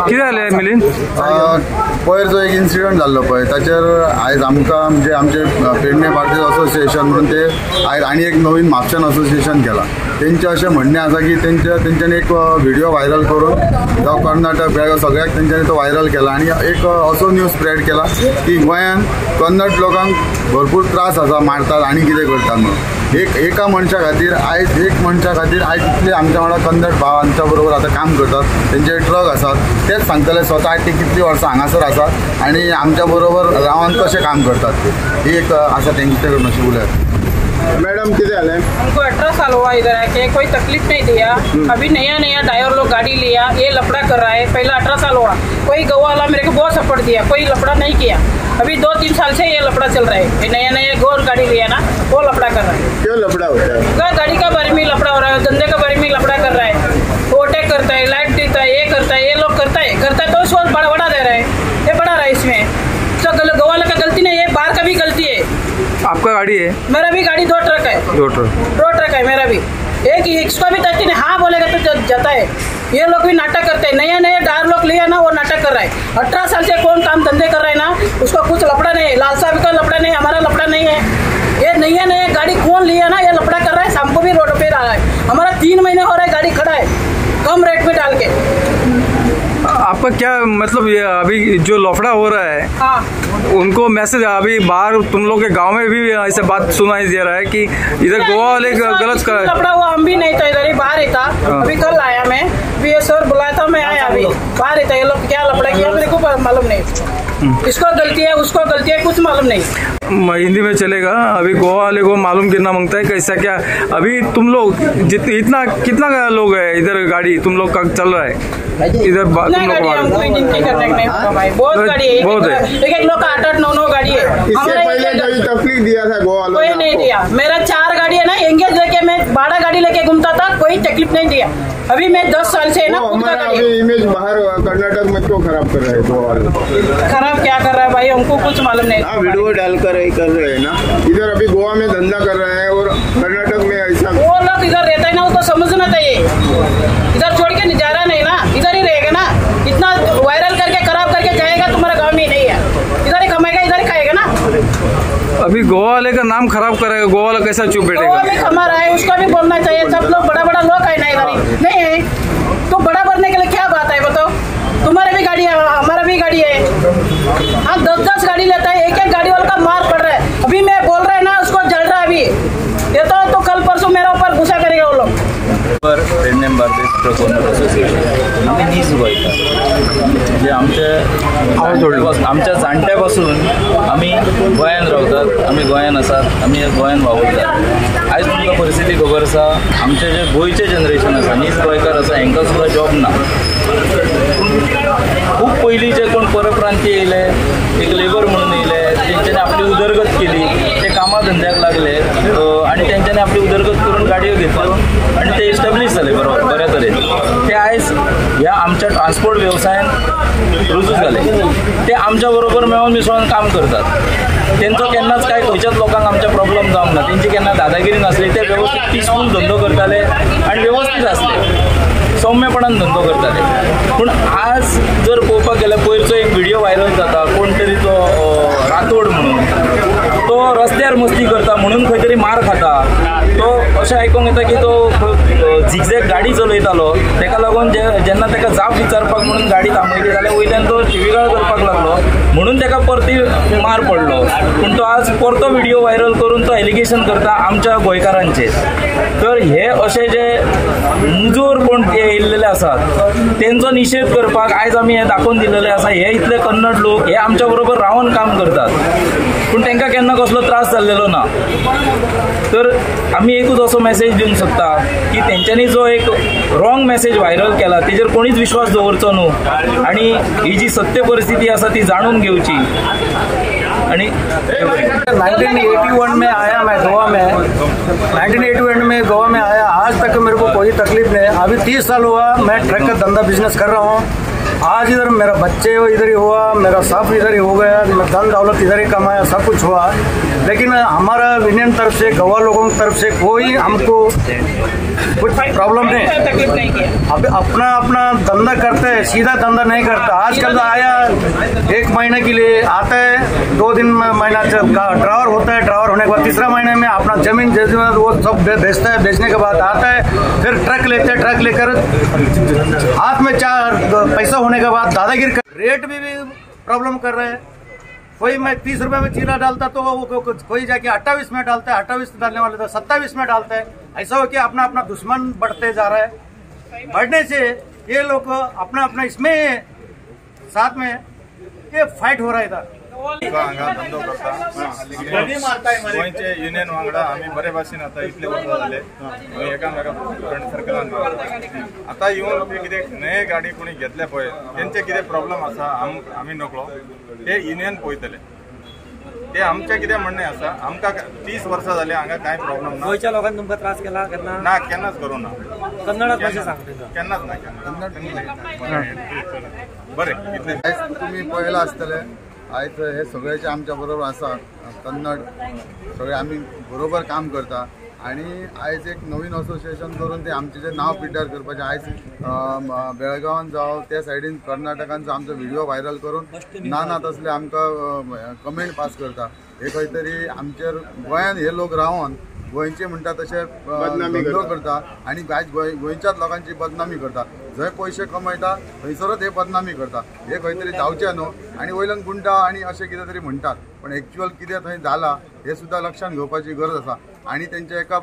कितें जालें मिलिंद? पयर जो एक इन्सिडंट जाल्लो पळय ताचेर आयज आमकां म्हणजे आमचे पेडणे बार्देस असोसिएशन म्हणून ते आयज आनी एक नवीन म्हापशान असोसिएशन केलां. तेंचें अशें म्हणणें आसा की तेंच्यांनी एक व्हिडिओ व्हायरल करून जावं कर्नाटक बेळगांव सगळ्याक तेंच्यांनी तो व्हायरल केला आनी एक असो न्यूज स्प्रेड केला की गोंयांत कन्नड लोकांक भरपूर त्रास आसा, मारतात आनी कितें करतात म्हणून. एका मनशा खातीर आयज एक मनशा खातीर आयज इतले आमच्या वांगडा कन्नड भाव आमच्या बरोबर आतां काम करतात, तेंचे ट्रक आसात, तेच सांगतले स्वता आयज ते कितलीं वर्सां हांगासर आसात आनी आमच्या बरोबर रावन कशें काम करतात ते. ही एक आसा तेंचे कडून अशी उलयात. मैडम कितें जालें? हमको 18 साल हुआ इधर आके, कोई तकलीफ नहीं दिया. अभी नया नया ड्राइवर लोग गाड़ी लिया, ये लफड़ा कर रहा है. पहला 18 साल हुआ, कोई गोवा वाला मेरे को बहुत सपोर्ट दिया, कोई लफड़ा नहीं किया. अभी 2-3 साल से ये लफड़ा चल रहा है. ये नया नया गोर गाड़ी लिया ना, वो लफड़ा कर रहा है. क्यों लफड़ा होता है? गाड़ी का बारे में लफड़ा हो रहा है, धंधे के बारे में लफड़ा कर रहा है, ओवरटेक करता है, लाइट देता है, ये करता है, ये लोग करता है करता है तो उसको बढ़ा दे रहा है, ये बढ़ा रहा है इसमें. तो गोवा वाला का गलती नहीं है, बाहर का भी गलती है. आपका गाड़ी है? मेरा भी गाड़ी 2 ट्रक है. 2 ट्रक है मेरा भी. एक इसको भी तकलीफ नहीं, हाँ बोलेगा तो जाता है. ये लोग भी नाटक करते हैं. नया नया ड्राइवर लोग लिया ना, वो नाटक कर रहा है. 18 साल से कौन काम धंधे कर रहा है ना, उसको कुछ लफड़ा नहीं है. लाल साहब का लफड़ा नहीं, हमारा लफड़ा नहीं है. ये नया नया गाड़ी कौन लिया ना, ये लफड़ा कर रहा है. शाम को भी रोड पे रहा है. हमारा 3 महीने हो रहा है गाड़ी खड़ा है, कम रेट में डाल के. आपका क्या मतलब ये अभी जो लफड़ा हो रहा है, हाँ, उनको मैसेज अभी बाहर तुम लोग के गांव में भी ऐसे बात सुनाई दे रहा है कि इधर गोवा वाले गलत कर लफड़ा हुआ. हम भी नहीं था इधर ही, बाहर ही था. हाँ। अभी कल आया मैं, भी ये सर बुलाया था, मैं आया. अभी बाहर ही था. ये लोग क्या लफड़ा किया मेरे को मालूम नहीं. इसको गलती है, उसको गलती है, कुछ मालूम नहीं. हिंदी में चलेगा. अभी गोवा वाले को मालूम कितना मांगता है कैसा क्या. अभी तुम लोग इतना कितना लोग है इधर गाड़ी तुम लोग का चल रहा है इधर? तुम लोग बहुत गाड़ी है, बहुत है. एक एक लोग का 8-8 9-9 गाड़ी है. इससे पहले कभी तकलीफ दिया था गोवा वालों? कोई नहीं दिया. मेरा 4 गाड़ी है ना, एंगेज लेके मैं 12 गाड़ी लेके घूमता था, कोई तकलीफ नहीं दिया. अभी मैं 10 साल से है ना, हमारा अभी इमेज बाहर कर्नाटक में क्यों खराब कर रहे हैं गोवा वाले? खराब क्या कर रहा है भाई, हमको कुछ मालूम नहीं. वीडियो डालकर कर रहे हैं ना इधर. अभी गोवा में धंधा कर रहे हैं और कर्नाटक में ऐसा. वो लोग इधर रहता है ना, उसको समझना चाहिए. इधर छोड़ के जा रहा नहीं ना, इधर ही रहेगा ना. इतना वायरल करके खराब करके जाएगा, तुम्हारा गाँव में नहीं है. इधर ही कमाएगा, इधर ही खाएगा ना. अभी गोवा वाले का नाम खराब करेगा, गोवा वाला कैसा चुप बैठेगा? गोवा में कमा रहा है, उसको भी बोलना चाहिए. सब लोग बड़ा बड़ा लोग है ना इधर ही नहीं है तो बड़ा बढ़ने के लिए क्या बात है बताओ? तुम्हारा भी गाड़ी है, हमारा भी गाड़ी है. हाँ, 10-10 गाड़ी लेता है, एक एक गाड़ी वाले का मार पड़ रहा है. अभी मैं बोल रहा है ना, उसको जल रहा है अभी. ये तो कल परसों मेरा ऊपर गुस्सा करेगा वो लोग. Pernem Bardez truck owner association आमी नीज गोंयकार, म्हणजे आमच्या जाणट्या पासून आमी गोंयान रावतात, आमी गोंयान आसात, आमी गोंयान वावुरतात. आयज तुमकां परिस्थिती खबर आसा, आमचे जे गोंयचे जनरेशन आसा, नीज गोंयकार आसा, हांकां सुद्दां जॉब ना. खूब पयलीं जे कोण परप्रांतीय येयले, एक लेबर म्हणून येयले, तेंच्यांनी आपली उदरगत केली, ते कामा धंद्याक लागले आनी तेंच्यांनी आपली उदरगत करून गाडयो घेतल्यो आनी ते इस्टेब्लीश जाले बरोबर बऱ्या तरेन. ते आयज ह्या आमच्या ट्रान्सपोर्ट वेवसायान रुजू जाले. ते आमच्या बरोबर मेळून मिसळून काम करतात. तेंचो केन्नाच काय खंयच्याच लोकांक आमच्या प्रॉब्लम जावंक ना, तेंची केन्ना दादागिरी नासली. ते वेवस्थीत पिसफूल धंदो करताले आनी वेवस्थीत आसले, सौम्यपणान धंदो करताले. पूण आज जर पळोवपाक गेल्यार पयरचो एक व्हिडिओ व्हायरल जाता, कोण तरी तो रातोड म्हणून तो रस्त्यार मस्ती करता म्हणून खंय तरी मार खाता. तो अशें आयकूंक येता की तो झिगझॅग गाडी चलयतालो, तेका लागून जेन्ना तेका जाप विचारपाक म्हणून गाडी थांबयली जाल्यार वयल्यान तो शिवीगाळ करपाक लागलो म्हणून तेका परती मार पडलो. पूण तो आज परतो व्हिडिओ व्हायरल करून तो एलिगेशन करता आमच्या गोंयकारांचेर. तर हे अशे जे मुजोर कोण येयल्लेले आसात तेंचो निशेध करपाक आयज आमी हें दाखोवन दिलेलें आसा. हे इतले कन्नड लोक हे आमच्या बरोबर रावन काम करतात, पूण तांकां केन्ना कसलो त्रास जाल्लेलो ना. तर आमी एकूच असो मॅसेज दिवंक सोदता की तेंच्यांनी जो एक रॉंग मॅसेज व्हायरल केला तेजेर कोणीच विश्वास दवरचो न्हू आनी ही जी सत्य परिस्थिती आसा ती जाणून घेवची. आणि 1981 में आया मैं गोवा में, 1981 में गोवा में आया, आज तक मेरे को कोई तकलीफ नहीं है। अभी 30 साल हुआ मैं ट्रक का धंधा बिजनेस कर रहा हूँ। आज इधर मेरा बच्चे इधर ही हुआ, मेरा सब इधर ही हो गया, मैं धन दौलत इधर ही कमाया, सब कुछ हुआ, लेकिन हमारा यूनियन तरफ से, गोवा लोगों की तरफ से कोई हमको कुछ प्रॉब्लम नहीं। अब अपना अपना धंधा करते हैं, सीधा धंधा नहीं करता। आजकल आया एक महीने के लिए आता है, 2 दिन महीना ड्राइवर होता है, ड्राइवर होने के बाद तीसरा महीने में अपना जमीन जैसे वो सब बेचता है, बेचने के बाद आता है, फिर ट्रक लेते हैं, ट्रक लेकर हाथ में 4 पैसा होने के बाद दादागिरी रेट में भी प्रॉब्लम कर रहे हैं। कोई मैं 30 रुपये में चीला डालता तो वो कोई जाके 28 में डालता है, 28 डालने वाले तो 27 में डालता है। ऐसा हो कि अपना अपना दुश्मन बढ़ते जा रहा है। बढ़ने से ये लोग अपना अपना इसमें साथ में ये फाइट हो रहा है इधर। हांगा धंदो करता गोंयचे युनियन वांगडा आमी बरे भाशेन आतां इतले वर्सां जाले एकामेका फ्रेंड सर्कलान आतां येवन ते कितें नये गाडी कोणी घेतले पळय तेंचे कितें प्रॉब्लम आसा आमी नकळो, ते युनियन पळयतले। ते आमचें कितें म्हणणें आसा, आमकां 30 वर्सां जाली हांगा कांय प्रॉब्लम ना। गोंयच्या लोकांनी तुमकां त्रास केला केन्ना? ना, केन्नाच करूं ना। कन्नडात कशें सांगता? केन्नाच ना, केन्ना। बरें, इतलें तुमी पळयलां आसतलें। आयज हे सगळेचे आमच्या बरोबर आसा, कन्नड सगळे आमी बरोबर काम करता आनी आयज एक नवीन असोसिएशन करून ते आमचें जें नांव पिड्ड्यार करपाचें आयज बेळगांवान जावं त्या सायडीन कर्नाटकान जावं आमचो व्हिडिओ व्हायरल करून ना ना तसले आमकां कमेंट पास करता। हे खंय तरी आमचेर गोंयान हे लोक रावन गोंयचे म्हणटा तशे धंदो करता आनी आयज गोंयच्याच लोकांची बदनामी करता। जंय पयशे कमयता थंयसरच हे बदनामी करता। हे खंय तरी जावचें न्हू आनी वयल्यान गुंडा आनी अशें कितें तरी म्हणटात, पण एक्चुअल कितें थंय जालां हें सुद्दां लक्षांत घेवपाची गरज आसा। आनी तेंच्या एका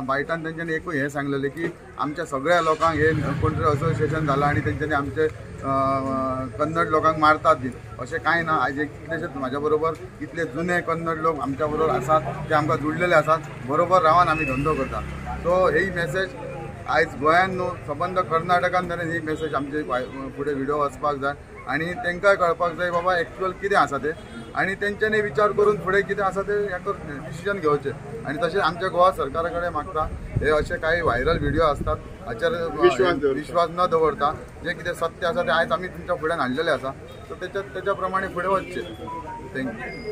बायटान तेंच्यांनी एकूय हें सांगलेलें की आमच्या सगळ्या लोकांक हे कोण तरी असोसिएशन जालां आनी तेंच्यांनी आमचे कन्नड लोकांक मारतात बी, अशें कांय ना। आयज कितलेशेच म्हाज्या बरोबर कितले जुने कन्नड लोक आमच्या बरोबर आसात, ते आमकां जुडलेले आसात, बरोबर रावन आमी धंदो करता। सो ही मॅसेज आयज गोंयान न्हू सबंद कर्नाटकान मेरेन ही मॅसेज आमचे फुडें व्हिडिओ वचपाक जाय आनी तांकांय कळपाक जाय बाबा एक्चुअल कितें आसा तें आनी तेंच्यांनी विचार करून फुडें कितें आसा तें हें डिसिजन घेवचें। आनी तशेंच आमच्या गोवा सरकारा कडेन मागता हे अशे कांय व्हायरल व्हिडिओ आसतात हाचेर विश्वास न दवरता जे कितें सत्य आसा तें आयज आमी तुमच्या फुड्यान हाडलेलें आसा, सो तेच्या प्रमाणे फुडें वचचें। Thank you.